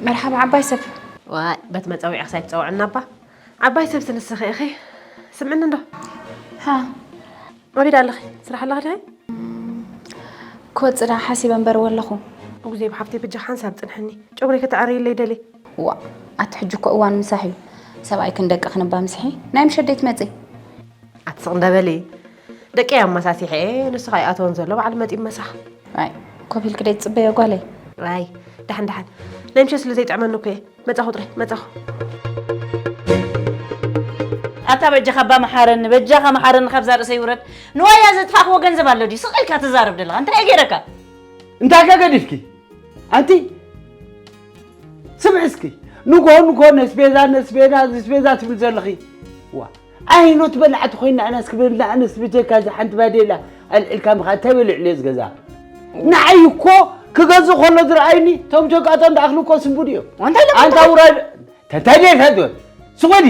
መርሓባ ዓባይ ሰብ። ዋይ፣ በት መጸዊዕኽስ ኣይትጸውዕና እባ። ዓባይ ሰብሲ ንስኺ ኢኺ። ስምዕኒ እንዶ። ሃ። ኣበይ ደኣ ኣለኺ? ስራሕ ኣለኺ ድዩ? ክወጽእ ደኣ ሓሲበ እምበር ወለኹ። እጉዜ ብሓፍተይ በጃኺ ሓንሳብ ጽንሕኒ። ጨጉረይ ከተዕርይለይ ደልየ። ዋእ፣ ኣቲ ሕጂ እኮ እዋን ምሳሕ እዩ። ሰብኣይክን ደቅኽን እባ ምስሒ። ናይ ምሸት ደይ ትመጺ? ኣቲ ስቕ እንዳ በሊ። ደቀይ ኣመሳሲሐ እየ፣ ንሱ ከኣ ኣይኣተወን ዘሎ፣ ባዕሉ መጺኡ ምሳሕ። ኣይ፣ ኮፍ ኢልኪ ደይ ትጽበዮ ጓለይ? ኣይ፣ ደሓን ደሓን። ናይ ምሸት ስለ ዘይጥዕመኒ እኮ እየ። መጻኹ ጥራይ፣ መጻኹ። ኣታ በጃኻ እባ መሓረኒ፣ በጃኻ መሓረኒ፣ ካብዛ ርእሰይ ውረድ። ንዋያ ዘጥፋእክዎ ገንዘብ ኣሎ ድዩ? ስቕ ኢልካ ትዛረብ ዘለኻ፣ እንታይ ገይረካ? እንታይ ከ ገዲፍኪ? ኣንቲ፣ ስምዒ እስኪ፣ ንግሆ ንግሆ ነስቤዛ፣ ነስቤዛ፣ ነስቤዛ ትብል ዘለኺ። ዋ፣ ኣይኖት በላዕቲ ኮይና ኣነስ ክበላ ኣነስ ብጀካ እዛ ሓንቲ ባዴላ ኣልዒልካ ምኻ እንታይ በልዕሉ እዚ ገዛ? ንዓይ እኮ ክገዝእ ከሎ ዝረኣዩኒ፣ እቶም ጀጋጦ እንዳኣኽሉ እኮ ስንቡድ እዮም። ወንታይ ኢሎም ኣንታ ውራይ፣ ተታይ ቤት ሃድወ፣ ስወዲ፣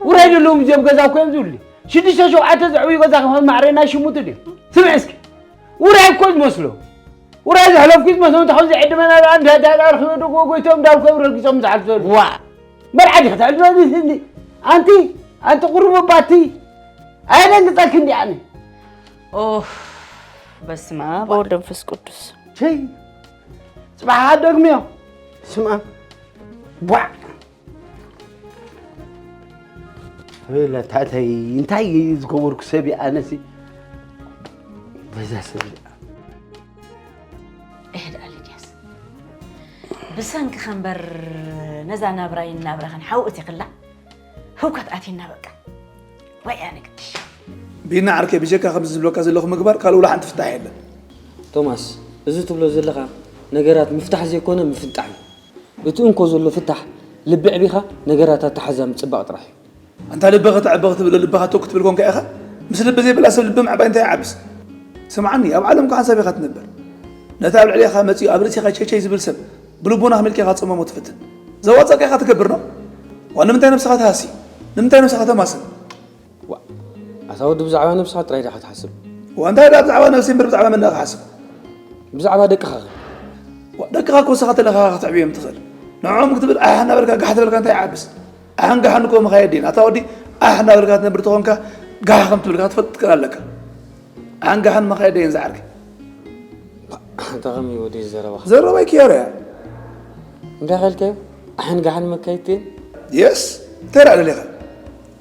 ውራይ ዘለዎም እዚኦም ገዛ እኮ እዮም ዝብሉ። ሽዱሽተ ሸውዓተ ዘዕብዩ ገዛ ከም ማዕረ ናይ ሽሙቱ ድዮም? ስምዒ እስኪ፣ ውራይ እኮ ዝመስሎ። ውራይ ዘሕለፍኩ ዝመስሎም፣ ተኸዚ ዕድመና ደኣ እንዳ፣ እንዳ፣ እንዳ ረኺበ ዶ ጎ-፣ ጎይቶም እንዳልኮ ረጊጾም ዝሓልፉ ዘለዉ። ዋ! መርዓ ዲኺ ትሕልፈኒ ስኒ? ኣንቲ፣ ኣንቲ ቁሩብ እባ ኣቲ። ኣየደንግጸኪ እንዲ ኣነ። ኦፍ፣ በስመ ኣብ። ወወልድ ወመንፈስ ቅዱስ። ቸይ፣ ጽባሕ ከኣ ደግምዮ። ስማ፣ ቧዕ። ኣቤላ ታተይ፣ እንታይ ዝገበርኩ ሰብ እየ ኣነሲ? በዛ ሰብ እዚኣ። እህ ደኣ ሊድያስ፣ ብሰንክኺ እምበር ነዛ ናብራይን ናብራኽን ሓዊ እቲኽላ፣ ህውከት ኣትዩና በቃ። ዋይ ኣነ ግድሽ። ቢና ዓርከይ፣ ብጀካ ከምዚ ዝብለካ ዘለኹ ምግባር ካልእ ወላ ሓንቲ ፍታሕ የለን። ቶማስ፣ እዚ ትብሎ ዘለኻ ነገራት ምፍታሕ ዘይኮነ ምፍንጣሕ እዩ። እቲ እንኮ ዘሎ ፍታሕ ልቢ ኣዕቢኻ ነገራት ኣተሓዛ ምጽባቕ ጥራሕ እዩ። ኣንታ ልቢ ከተዕቢ ክትብል ልብኻ ቶክ ክትብል ኮንካ ኢኻ? ምስ ልቢ ዘይብላ ሰብ ልቢ ምዕባይ እንታይ ይዓብስ? ስምዓኒ፣ ኣብ ዓለም እኮ ሓንሳብ ኢኻ ትነብር። ነቲ ኣብ ልዕሌኻ መጺኡ ኣብ ርእሲኻ ቸይቸይ ዝብል ሰብ ብልቦና ከመይ ኢልካ ኢኻ ክትጽመሞ ትፍትን? ዘዋጸእካ ኢኻ ትገብር ዶ? ዋ ንምንታይ ነብስኻ ትሃሲ? ንምንታይ ነብስኻ ተማስን? ዋ፣ ኣታ ወዲ ብዛዕባ ነብስኻ ጥራይ ዲኻ ትሓስብ? ዋ እንታይ ደኣ ብዛዕባ ነብሰይ እምበር ብዛዕባ መን ደኣ ክሓስብ? ብዛዕባ ደቅኻ ኸ? ዋ ደቅኻ እኮ ንስኻ ተለኻ ኢኻ ከተዕብዮም ትኽእል። ንዕኦም ክትብል ኣሕ እናበልካ ጋሕ ተበልካ እንታይ ይዓብስ? ኣሕን ጋሕን እኮ መኻየዲ እየን። ኣታ ወዲ ኣሕ እናበልካ ትነብር ተኾንካ ጋሕ ከም ትብል ክትፈልጥ ትኽእል ኣለካ። ኣሕን ጋሕን መኻየዲ እየን ዝዓርከይ። ኣታ ከመይ ወዲ ዘረባኻ? ዘረባይ ክያር እያ። እንታይ ኸልካዮ? ኣሕን ጋሕን መካየድቲ እየን? የስ፣ እንታይ ደኣ ደሊኻ?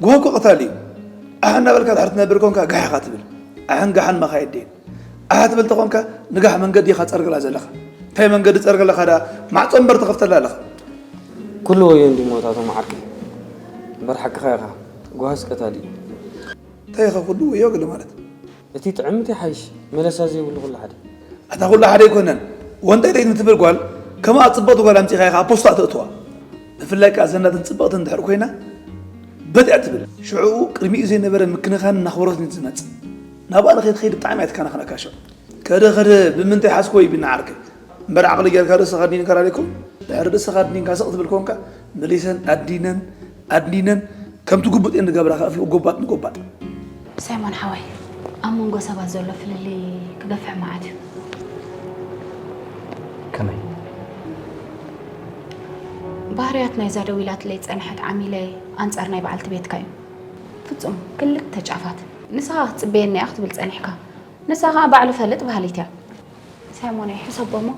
ጉሆ እኮ ቀታሊ እዩ። ኣሕ እናበልካ ድሕሪ ትነብር ኮንካ ጋሕ ኢኻ ትብል። ኣሕን ጋሕን መኻየዲ እየን። ኣሕ ትብል ተኾንካ ንጋሕ መንገዲ ኢኻ ትጸርገላ ዘለኻ። እንታይ መንገዲ ትጸርገለኻ ደኣ? ማዕጾ እምበር ትኸፍተላ ኣለኻ። ኩሉ ወዮ እንዲ ሞት ኣቶ መዓርከይ። እምበር ሓቅኻ ኢኻ። ጓሃስ ቀታሊ እዩ። እንታይ ኢኻ ኩሉ ወዮ ገለ ማለት? እቲ ጥዕምቲ ሓይሽ መለሳ ዘይብሉ ኩሉ ሓደ። ኣታ ኩሉ ሓደ ኣይኮነን። ወንጠይ ደይ ትብል ጓል፣ ከማኣ ጽብቕቲ ጓል ኣምጺኻ ኢኻ ኣብ ፖስታ ተእትዋ። ብፍላይ ከኣ ዘናትን ጽብቕትን እንድሕር ኮይና፣ በጥ እያ ትብል። ሽዑኡ ቅድሚኡ ዘይነበረ ምክንኻንን ኣኽብሮትን እዩ ዝመጽእ። ናብኣ ንኸይትኸይድ ብጣዕሚ እያ ትከናኸነካ ሽዑ። ከደ ከደ ብምንታይ ሓዝኮ ይብና ዓርከይ። እምበር ዓቕሊ ጌርካ ርእስኻ ኣድኒንካ ራዲኩም፣ ድሕሪ ርእስኻ ኣድኒንካ ስቕ ትብል ኮንካ፣ መሊሰን ኣዲነን ኣድኒነን ከምቲ ግቡጥ እየን ዝገብራ ከፍልኡ ጎባጥ ንጎባጥ። ሳይሞን ሓወይ፣ ኣብ መንጎ ሰባት ዘሎ ፍልልይ ክገፍሕ መዓት እዩ። ከመይ? ባህርያት ናይዛ ደው ኢላትለይ ዝጸንሐት ዓሚለይ ኣንጻር ናይ በዓልቲ ቤትካ እዩ። ፍጹም ክልተ ጫፋት። ንስኻ ክትጽበየኒ እያ ክትብል ጸኒሕካ፣ ንሳ ኸኣ ባዕሉ ፈልጥ በሃሊት እያ። ሳይሞነይ፣ ሕሰቦ እሞ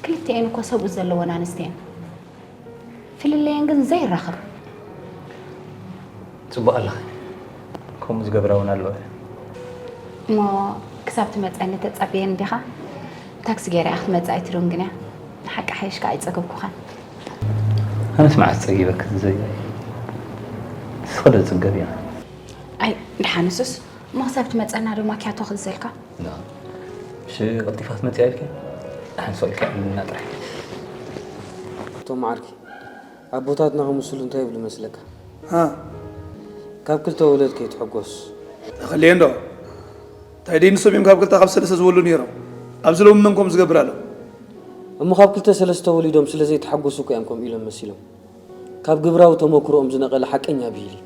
ክልቲኤን እኮ ሰብኡት ዘለወን ኣንስቲ እየን። ፍልልየን ግን ዘይራኸብ። ጽቡቕ ኣለኺ። ከምኡ ዝገብራ እውን ኣለዋ። እሞ ክሳብ ትመጸኒ ተጸብየን ዲኻ? ታክሲ ገይራ እያ ክትመጽእ ኣይትደንግን እያ። ንሓቂ ሓይሽ ከኣ ኣይጸገብኩኻን። ኣነስ መዓስ ጸጊበ ክትዘይ? ንስኺ ዶ ትጽገብ እያ? ኣይ ድሓንሱስ እሞ ክሳብ ትመጸና ዶ ማኪያቶ ክእዘልካ? ና። እሺ፣ ቀልጢፋ ትመጽእ ኢልኪ? ደሓን ሰው ኢልካ እና ጥራይ። ኣቶ መዓርኪ፣ ኣቦታትና ክምስሉ እንታይ ይብሉ መስለካ? ሃ ካብ ክልተ ወለድ ከይትሕጎስ። ተኸልየ እንዶ እንታይ ደይ ንሶም እዮም ካብ ክልተ ካብ ሰለስተ ዝበሉ ነይሮም። ኣብዚ ሎሚ መን ከምኡ ዝገብር ኣሎ? እሞ ካብ ክልተ ሰለስተ ወሊዶም ስለ ዘይተሓጎሱ እኮ እዮም ከምኡ ኢሎም መሲሎም። ካብ ግብራዊ ተመክሮኦም ዝነቐለ ሓቀኛ ብሂል እዩ።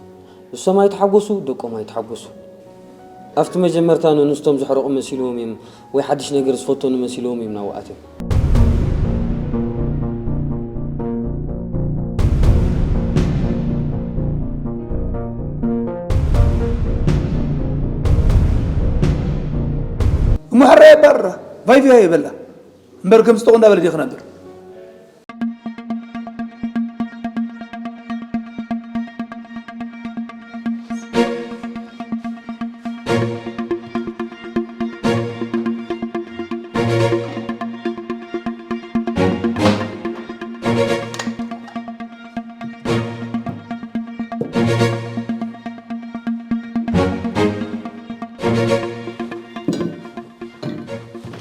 ንሶም ኣይተሓጎሱ፣ ደቆም ኣይተሓጎሱ። ኣብቲ መጀመርታ ንንስቶም ዘሕረቑ መሲልዎም እዮም ወይ ሓድሽ ነገር ዝፈተኑ መሲልዎም እዮም ናብኡ ኣትዮም። እሞ ሕራይ ኣባርራ ቫይቪያ ይበላ እምበር ከም ስጦቕ እንዳበለ ዲኹ ነብር።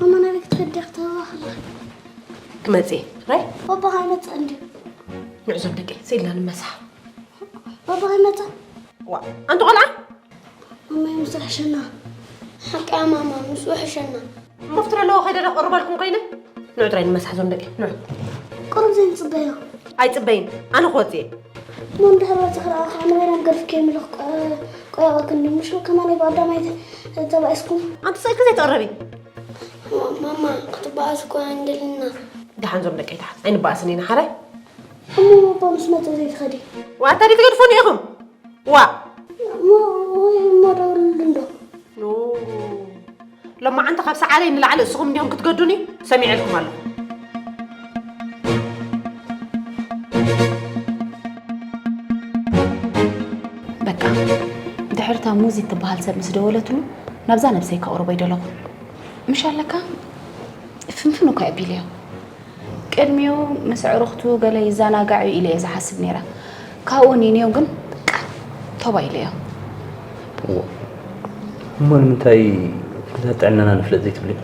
ማማ ናበይ ክትኸዲ ክትህባ ከላ ክመጽእ ራይ ባባኻ ይመጽእ እንዲ ንዕዞም ደቂ ስኢልና ንመሳ ባባኻ ይመጽእ ዋ ኣንቲ ቆልዓ ማማ ምስ ውሕሸና ሓቂ ማማ ምስ ውሕሸና መፍትረ ኣለዎ ከይደ ዶ ቅርበልኩም ኮይነ ንዑ ጥራይ ንመሳሕ ዞም ደቂ ንዑ ቅሩብ ዘይንጽበዮ ኣይጽበይን ኣነ ክወጽእ እየ እሞ እንድሕር ወጽእ ክረኣኻ ንበይና ገርፍ ከይምልኽ ቆያቐክን ምሽ ከማነይ ብቐዳማይ ተባኢስኩም ኣንቲ ሰኢልኪ ዘይትቕረቢ ማማ ክትበኣስ እኮ ኣይንደልና ደሓን ዞም ደቂ ደሓን ኣይንበኣስን ኢና ሓራይ እሞ ባባ ምስ መጸ ዘይትኸዲ ዋታ ዲ ትገድፉኒ ኢኹም ዋ እሞ ወይ እሞ ደውልሉ እንዶ ሎማዓንቲ ካብ ሰዓለይ ንላዕሊ እስኹም እንዲኹም ክትገዱኒ ሰሚዐልኩም ኣለኹ በቃ ድሕርታ ሙዚ ትበሃል ሰብ ምስ ደወለትሉ ናብዛ ነብሰይ ከቕርቦ ይደለኹ ምሽ ኣለካ ፍንፍን እኳ ኣቢለዮ ቅድሚኡ ምስ ዕሩኽቱ ገለ ይዘናጋዕ እዩ ኢለ እየ ዝሓስብ ነይረ ካብኡ ኒንዮ ግን በቃ ቶባ ኢለዮ እሞ ንምንታይ ኩነታት ጥዕናና ንፍለጥ ዘይትብልዮ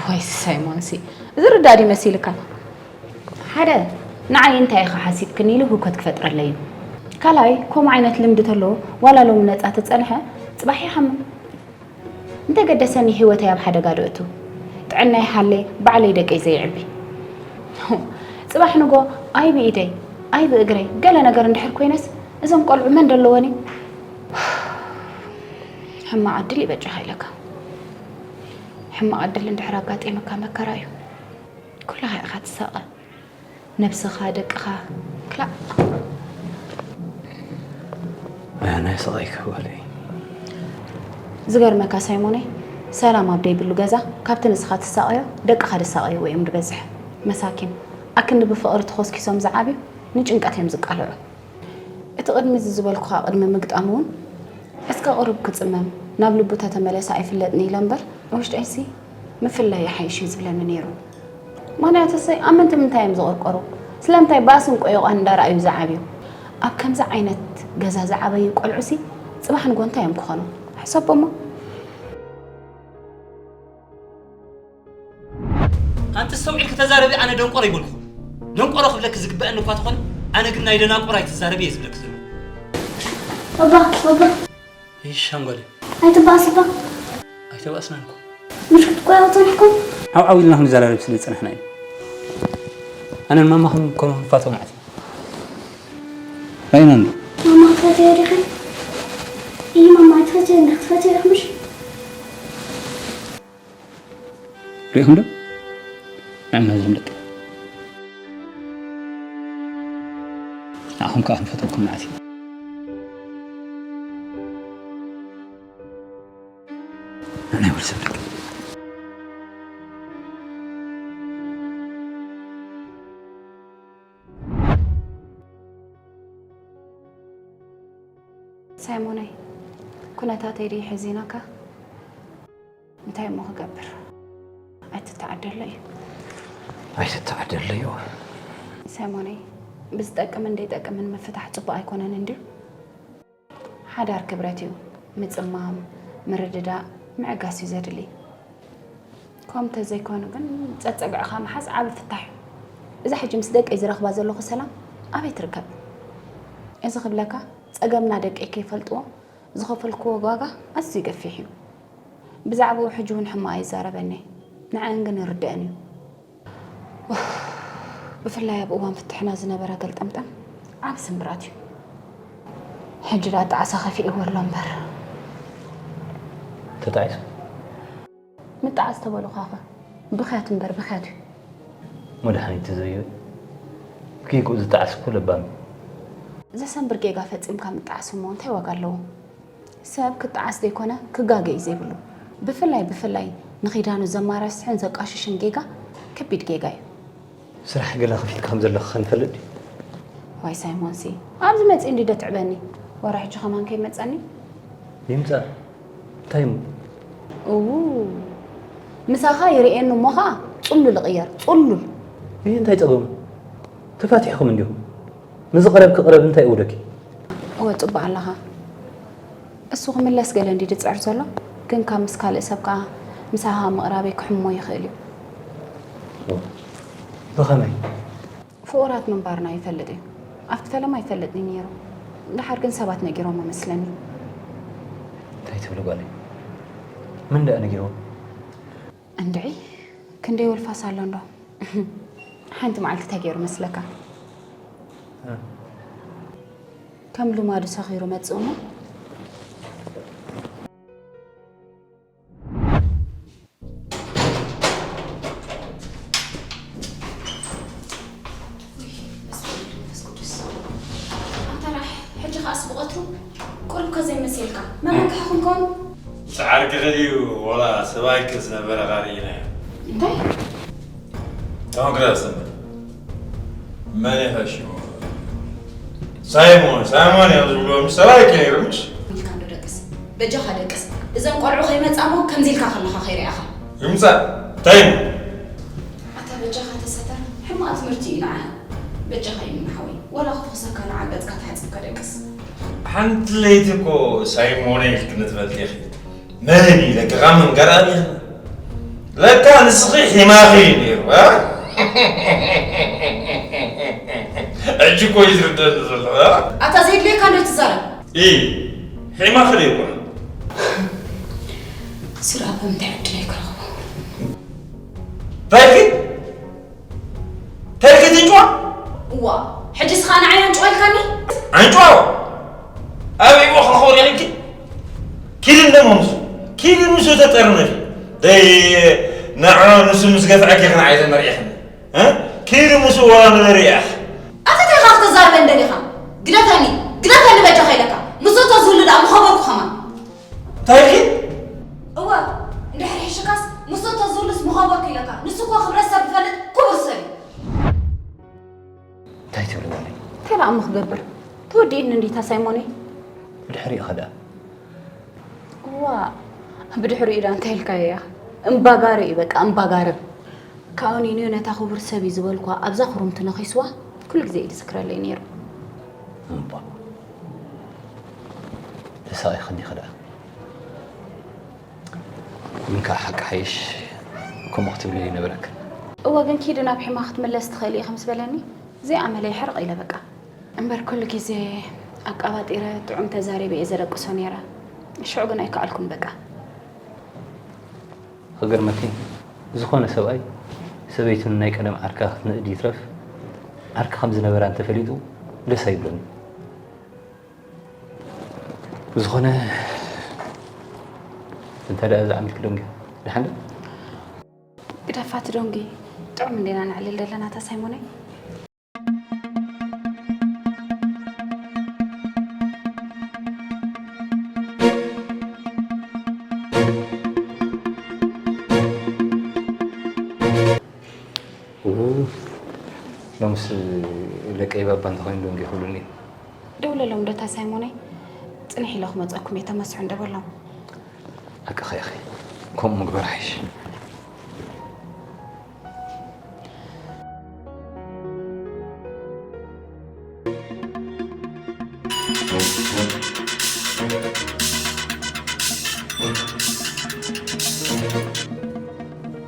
ወይ ሳይሞን ሲ ዝርዳድ ይመሲልካ ሓደ ንዓይ እንታይ ኢኻ ሓሲብክኒ ኢሉ ህውከት ክፈጥረለይ እዩ ካልኣይ ከምኡ ዓይነት ልምዲ ተለዎ ዋላ ሎሚ ነፃ ተፀንሐ ፅባሕ ይሓምም እንተገደሰኒ ህይወተይ ኣብ ሓደጋ ዶ እቱ ጥዕናይ ሓለ ባዕለይ ደቀይ ዘየዕቢ ፅባሕ ንጎ ኣይ ብኢደይ ኣይ ብእግረይ ገለ ነገር እንድሕር ኮይነስ እዞም ቆልዑ መን ደለወኒ ሕማቕ ዕድል ይበጃኻ ኢለካ ሕማቕ ዕድል እንድሕር ኣጋጢምካ መከራ እዩ ኩላኻ ኢኻ ትሳቐ ነብስኻ ደቅኻ ክላእ ኣያናይ ስቓይ ክህበለይ ዝገርመካ ሳይሞነይ ሰላም ኣብ ደይብሉ ገዛ ካብቲ ንስኻ ትሳቐዮ ደቅኻ ድሳቐይዎ እዮም ድበዝሕ መሳኪን ኣክንዲ ብፍቕሪ ተኾስኪሶም ዝዓብዩ ንጭንቀት እዮም ዝቃልዑ እቲ ቅድሚ እዚ ዝበልኩኻ ቅድሚ ምግጣሙ እውን እስከ ቅሩብ ክጽመም ናብ ልቡ ተተመለሰ ኣይፍለጥን ኢለ እምበር ውሽጠይሲ ምፍላይ ይሓይሽ እዩ ዝብለኒ ነይሩ። ምኽንያቱሲ ኣመንቲ ምንታይ እዮም ዝቕርቀሩ? ስለምንታይ ባእስን ቆይቋን እንዳረኣዩ ዝዓብዩ? ኣብ ከምዚ ዓይነት ገዛ ዝዓበዩ ቆልዑሲ ጽባሕ ንጎ እንታይ እዮም ክኾኑ? ሕሰቦሞ። ኣንቲ ኣስተውዒልኪ ተዛረቢ። ኣነ ደንቆሮ ይበልኩ። ደንቆሮ ክብለኪ ዝግበአኒ እኳ ተኾነ፣ ኣነ ግን ናይ ደናቁር ኣይትዛረቢ እየ ዝብለኪ ዘለኹ። ባባ፣ ባባ፣ ይሽ ሓንጎለይ። ኣይትባእስ እባ። ኣይተባእስናን እኮ። ምሽ ክትቆያው ጸኒሕኩም? ዓው ዓው ኢልና ክንዘራረብ ስለ ዝጸናሕና እዩ። ኣነን ማማኽን ከም ንፋቶ ማለት እዩ። ራኢና እንዶ። ማማ ክትፈትዮ ዲኺ? እይ ማማ ኣይትፈትዮ እንዲ ክትፈትዮ ኢኹ ምሽ? ሪኢኹም ዶ? ንዕና እዞም ደቂ ንዓኹም ከዓ ክንፈትወኩም ማለት እዩ። ንዕና ይወል ሰብ ደቂ ሳይሞነይ፣ ኩነታተይ ድዩ ሕዚናካ? እንታይ እሞ ክገብር? ኣይትተዓደሎ እዩ። ኣይትተዓደሎ እዩ። ሳይሞነይ፣ ብዝጠቅምን ዘይጠቅምን ምፍታሕ ጽቡቕ ኣይኮነን እንድዩ? ሓዳር ክብረት እዩ። ምጽማም፣ ምርድዳእ፣ ምዕጋስ እዩ ዘድሊ። ከምኡ እንተዘይኮይኑ ግን ጸጸግዕኻ ምሓዝ ዓቢ ፍታሕ እዩ። እዛ ሕጂ ምስ ደቀይ ዝረኽባ ዘለኹ ሰላም ኣበይ ትርከብ? እዚ ክብለካ ጸገምና ደቀይ ከይፈልጥዎ ዝኸፈልክዎ ዋጋ ኣዝዩ ገፊሕ እዩ። ብዛዕባኡ ሕጂ እውን ሕማቕ ኣይዛረበን እየ። ንዐኣን ግን ይርደአን እዩ። ብፍላይ ኣብ እዋን ፍትሕና ዝነበረ ገልጠምጠም ዓቢ ስምብራት እዩ። ሕጂ ደኣ ጣዕሳ ከፊእዎ ኣሎ እምበር። ተጣዒሱ ምጣዓስ ተበሉኻኸ ብኽያት እምበር ብኽያት እዩ። መድሓኒት ተዘይበ ጌግኡ ዝጣዓስ እኮ ለባም እዩ። ዘሰንብር ጌጋ ፈጺምካ ምጣዓስ እሞ እንታይ ዋጋ ኣለዎ? ሰብ ክጣዓስ ዘይኮነ ክጋገ እዩ ዘይብሉ። ብፍላይ ብፍላይ ንኺዳኑ ዘማራስሕን ዘቃሽሽን ጌጋ ከቢድ ጌጋ እዩ። ስራሕ ገለ ከፊልካ ከም ዘለኻ ከንፈልጥ ድዩ? ዋይ ሳይሞንሲ፣ ኣብዚ መጺኡ እንዲ ደትዕበኒ። ወረ ሕጂ ከማን ከይመጸኒ። ይምጻእ። እንታይ እሞ? እዉ፣ ምሳኻ ይርእየኒ እሞ ኸኣ ጽሉል እቕየር፣ ጽሉል። ይህ እንታይ ጸገሙ? ተፋቲሕኩም እንዲኹም። ንዝቐረብ ክቕረብ እንታይ እውደኪ? እወ፣ ጽቡቕ ኣለኻ። እሱ ክምለስ ገለ እንዲ ድጽዕር ዘሎ፣ ግን ካብ ምስ ካልእ ሰብ ከኣ ምሳኻ ምቕራበይ ክሕሞ ይኽእል እዩ። ብኸመይ? ፍቑራት ምንባርና ይፈልጥ እዩ። ኣብቲ ፈለማ ኣይፈልጥን እዩ ነይሩ። ደሓር ግን ሰባት ነጊሮሞ መስለኒ። እንታይ ትብሊ ጓለይ? መን ደኣ ነጊርዎ? እንድዒ፣ ክንደይ ወልፋስ ኣሎ እንዶ። ሓንቲ መዓልቲ እንታይ ገይሩ መስለካ? ከም ልማዱ ሰኺሩ መጽኡ እሞ ኣንታ ራሕ፣ ሕጂ ከኣስ ብቐትሩ ቁሩብ ከ ዘይመሰልካ መመክሒ ክንከውን? ሰዓርኪ ከድዩ ወላ ሰብኣይኪ ዝነበረ ቃል ኢለ። እንታይ? ተመክረ ሰምር። መን ይኸሽሙ? ሳይሞን፣ ሳይሞን እዮም ዝብልዎ። ምስ ሰብኣይኪ ነይሩ ምሽ? ኢልካ እንዶ ደቅስ። በጃኻ ደቅስ። እዘን ቆልዑ ከይመጻሞ ከምዚ ኢልካ ከለኻ ከይሪኣኻ። ይምጻእ። እንታይ እዩ? ኣታ በጃኻ ተሰተር። ሕማቕ ትምህርቲ እዩ ንዓኻ። በጃኻ እዩ ንሓወይ። ወላ ክፍኽሰካ ንዓ ገጽካ ተሓጺብካ ደቅስ። ሓንቲ ለይቲ እኮ ሳይሞነ ኢልክኒ ትፈልጢ ኢኺ። መን እዩ ለካ ካብ ምንጋር ኣብያ? ለካ ንስኺ ሒማኺ እዩ ነይሩ፣ እ? ሕጂ እኮ እዩ ዝርደኒ ዘሎ፣ እ? ኣታ ዘየድልየካ እንዶ ትዛረብ። ኢ፣ ሒማኺ ዶ ይኮነ? ስራ ብምንታይ ዕድለይ ክረኽቦ? ታይኪ? ታይኪ ትንጭዋ? እዋ፣ ሕጂ ስኻ ንዓይ ኣንጭዋ ኢልካኒ? ኣንጭዋ? ኣብ ዒቦ ክኾር ኢልኪ? ኪዲ እንደሞ ምስ፣ ኪዲ ምስ ተጠርነፊ። ደይ፣ ንዓ ንሱ ምስ ገፍዐኪ ክንዓይ ዘመርኢኽኒ። እ? ኪዲ ምስ ወላ ንበርኢኻ። ኣታ እንታይ ኢኻ ክተዛርበኒ ደሊኻ? ግደፈኒ፣ ግደፈኒ በጃኻ ኢለካ። ምስ እቶ ዝህሉ ደኣ ምኸበርኩ ከማን። እንታይ ኢልኪ? እወ፣ እንድሕር ሕሽካስ ምስ እቶ ዝህሉስ ምኸበርኩ ኢለካ። ንሱ እኮ ክብረት ሰብ ዝፈልጥ ክቡር ሰብ እዩ። እንታይ ትብሊ ጓለይ? እንታይ ደኣ እሞ ክገብር? ተወዲእኒ እንዲታ ሳይሞነይ። ብድሕሪኡ ኸ ደኣ? ዋ፣ ብድሕሪኡ ኢላ እንታይ ኢልካያ? እምባጋሪ እዩ በቃ፣ እምባጋሪ። ካብኡ ኒንዮ ነታ ክቡር ሰብ እዩ ዝበልኳ ኣብዛ ክሩምቲ ነኺስዋ፣ ኩሉ ግዜ እዩ ዝዝክረለይ ነይሩ። እምባ፣ ተሳቒኽኒ ኸኣ። ግን ከኣ ሓቂ ሓይሽ ከምኡ ክትብሊ ይነበረክን። እወ፣ ግን ኪዲ ናብ ሒማ ክትምለስ ትኽእሊ ኢኺ ምስ በለኒ፣ ዘይኣመለይ ሕርቕ ኢለ በቃ። እምበር ኩሉ ግዜ ኣቃባጢረ ጥዑም ተዛሪበ እየ ዘደቅሶ ነይረ። ሽዑ ግን ኣይከኣልኩን በቃ። ክገርመኪ፣ ዝኾነ ሰብኣይ ሰበይቱ ንናይ ቀደም ዓርካ ክትንእድ ይትረፍ፣ ዓርካ ከም ዝነበራ እንተፈሊጡ ደስ ኣይብሎን። ብዝኾነ፣ እንታይ ደኣ ዝዓሚልኪ ደንጊ? ደሓን ዶ? ግደፋ እቲ ደንጊ፣ ጥዑም እንዴና ነዕልል ዘለና፣ እታ ሳይሞነይ። እው፣ ሎምስ ደቀይ ባባ እንተኾይኑ ደንጊ ክብሉኒ። ደውለሎም ዶ እታ ሳይሞነይ? ጽንሕ ኢለ ክመጸኩም እየ፣ ተመስሑ እንደ በሎም። ኣቅኺ ኢኺ። ከምኡ ምግባር ሓይሽ።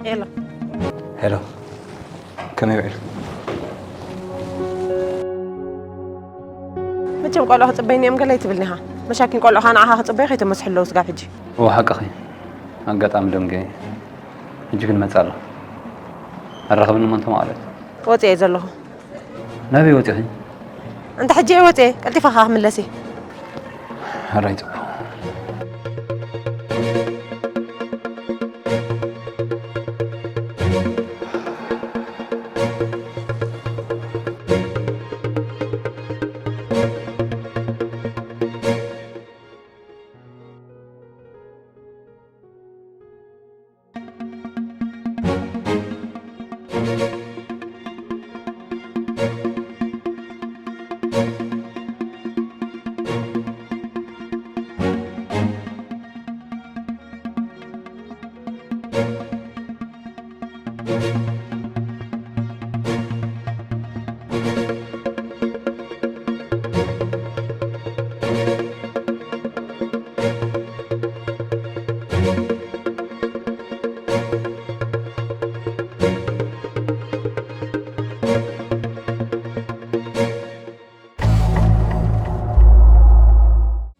ሄሎ። ሄሎ። ከመይ ውዒልኩም? መቸም ቆልዑ ክጽበይኒ እዮም ገለ ኣይትብልኒ ኢኻ። መሻኪን ቆልዑ ኸኣ ንዓኻ ክጽበዩ ከይተመስሑ ኣለዉ ስጋብ ሕጂ። እወ፣ ሓቅኺ። ኣጋጣሚ ደንገ። ሕጂ ግን መጽእ ኣለኹ። ኣራኽብኒ እሞ እንተ መቐለት። ወጺኤ እየ ዘለኹ። ናበይ ወጺኺ? እንተ ሕጂ እየ ወጺኤ፣ ቀልጢፈ ኸኣ ክምለስ እየ። ሕራይ ጽቡቕ።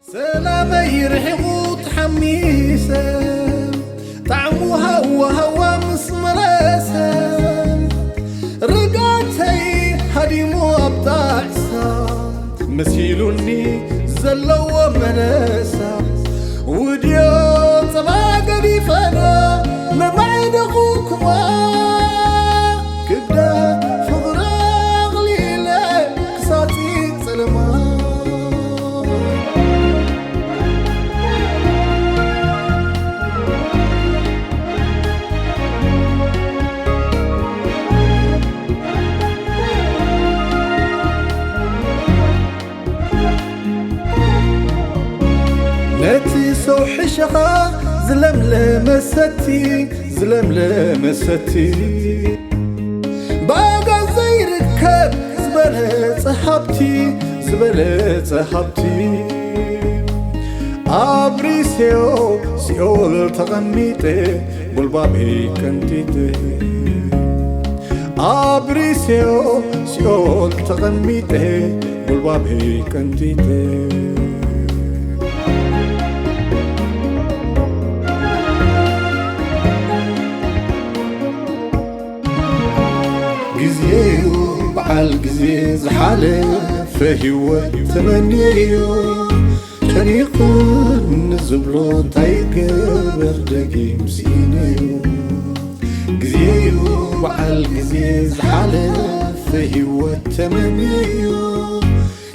ሰላመይ ርሒቑ ተሓሚሰ፣ ጣዕሙ ሃዋ ሃዋ ምስ መለሰ፣ ርግኣተይ ሃዲሙ ኣብ ጣዕሳ፣ መሲሉኒ ዘለዎ መለሳ፣ ውድዮ ጸባ ገዲፈና፣ መማዕደኹ ክዋ፣ ክብደት ፍቕሪ ኣቕሊለ፣ ክሳብ ጸለማ። ነቲ ሰው ሕሸኻ ዝለምለመ ሰቲ፣ ዝለምለመ ሰቲ። ብኣጋ ዘይርከብ ዝበለጸ ሃብቲ፣ ዝበለጸ ሃብቲ። ኣብሪሴዮ ሲኦል ተቐሚጠ፣ ጉልባበይ ቀንጢጠ። ኣብሪሴዮ ሲኦል ተቐሚጠ፣ ጉልባበይ ቀንጢጠ። ግዜዩ በዓል ግዜ ዝሓለፈ ህይወት ተመንየዮ፣ ጨኒቑኒ ዝብሎ እንታይ ገበር ደጊም ስኢነዮ። ግዜዩ በዓል ግዜ ዝሓለፈ ህይወት ተመንየዮ፣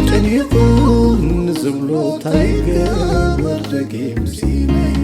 ጨኒቑኒ ዝብሎ እንታይ ገበር ደጊም ስኢነዮ።